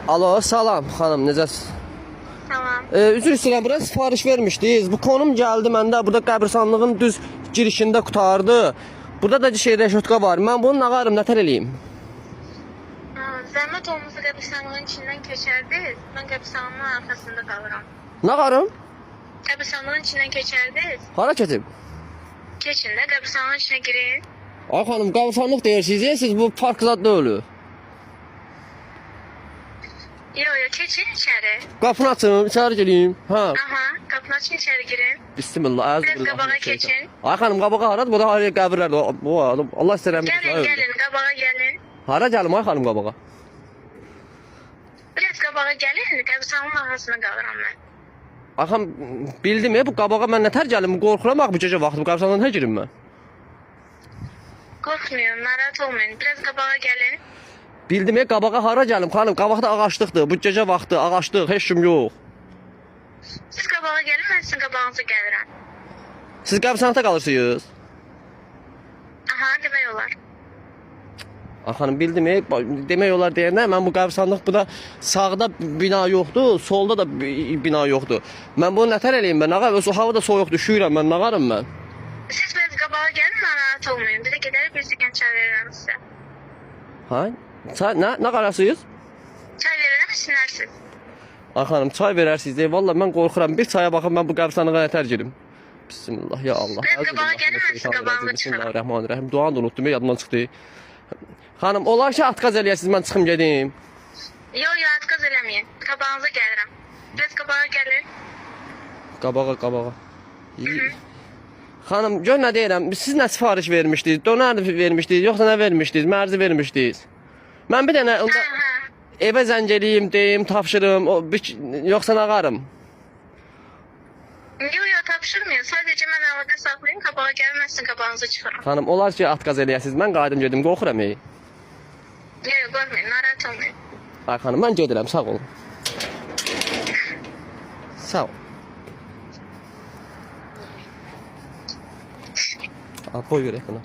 Alo, salam xanım, necəsiz? Tamam. Üzr istəyirəm, bura sifariş vermişdiniz. Bu konum gəldi məndə. Burada qəbirstanlığın düz girişində qurtardı. Burada da şey reşotka var. Mən bunu nağarım, nətər eləyim? Ha, zəhmət olmasa qəbirstanlığın içindən keçərdiniz. Mən qəbirstanlığın arxasında qalıram. Nağarım? Qəbirstanlığın içindən keçərdiniz. Hara keçib? Keçin də qəbirstanlığın içinə girin. Ay xanım, qəbirstanlıq deyirsiniz, siz bu park zad deyil. Yo yo keçin içəri. Qapını açın, içəri girim. Hə. Aha, qapını açın içəri girin. Bismillah, Biraz qabağa əzbillah. keçin. Ay xanım, qabağa haradır? Burada haraya qəbirlər var. Bu Allah sizə rəhmət Gəlin etsin. gəlin qabağa gəlin. Hara gəlim ay xanım qabağa? Biraz qabağa gəlin, qəbirstanlığın arxasında qalıram mən. Ay xanım, bildim bu qabağa mən nətər gəlim? Qorxuram axı bu gecə vaxtı bu qəbirstanlıqdan nə girim mən? Qorxmayın, narahat olmayın. Biraz qabağa gəlin. Bildim qabağa hara gəlim xanım? Qabaqda ağaclıqdır. Bu gecə vaxtı ağaclıq, heç kim yox. Siz qabağa gəlin, mən sizin qabağınıza gəlirəm. Siz qəbirstanlıqda qalırsınız. Aha, demək olar. Ay xanım bildim, demək olar deyəndə mən bu qəbirstanlıq buna sağda bina yoxdur, solda da bina yoxdur. Mən bunu nətər eləyim mən? Ağa, öz hava da soyuqdur, üşüyürəm mən, nağarım mən. Siz biraz qabağa gəlin, narahat olmayın. Bizə gedərik, bir stəkan çay verirəm sizə. Ha? Çay, nə qarasınız? Çay verirəm, içinərsiniz. Ay xanım, çay verərsiniz deyə. Vallah mən qorxuram. Bir çaya baxım mən bu qəbirstanlığa nətər girim. Bismillah ya Allah. Biraz qabağa gəlin, mən sizin qabağınıza çıxıram. Bismillahirrahmanirrahim. Duanı da unutdum, yadımdan çıxdı. Xanım, olar ki atqaz eləyəsiniz, mən çıxım gedim. Yo yo, atqaz eləməyin. Qabağınıza gəlirəm. Biraz qabağa gəlin. Qabağa, qabağa. Xanım, gör nə deyirəm. Siz nə sifariş vermişdiniz? Dönər vermişdiniz, yoxsa nə vermişdiniz? Mərzi vermişdiniz. Mən bir dənə onda Hə, hə. evə zəng eləyim, deyim, tapşırım, o, bir, yoxsa nağarım. Yo yo, tapşırmayın. Sadəcə mən əlaqə saxlayın, qabağa gəlin, mən sizin qabağınıza çıxıram. Xanım, olar ki atqaz eləyəsiniz. Mən qayıdım gedim, qorxuram. Ey. Yo yo, qorxmayın, narahat olmayın. Ay xanım, mən gedirəm, sağ olun. Sağ ol. Al, qoy görək bunu.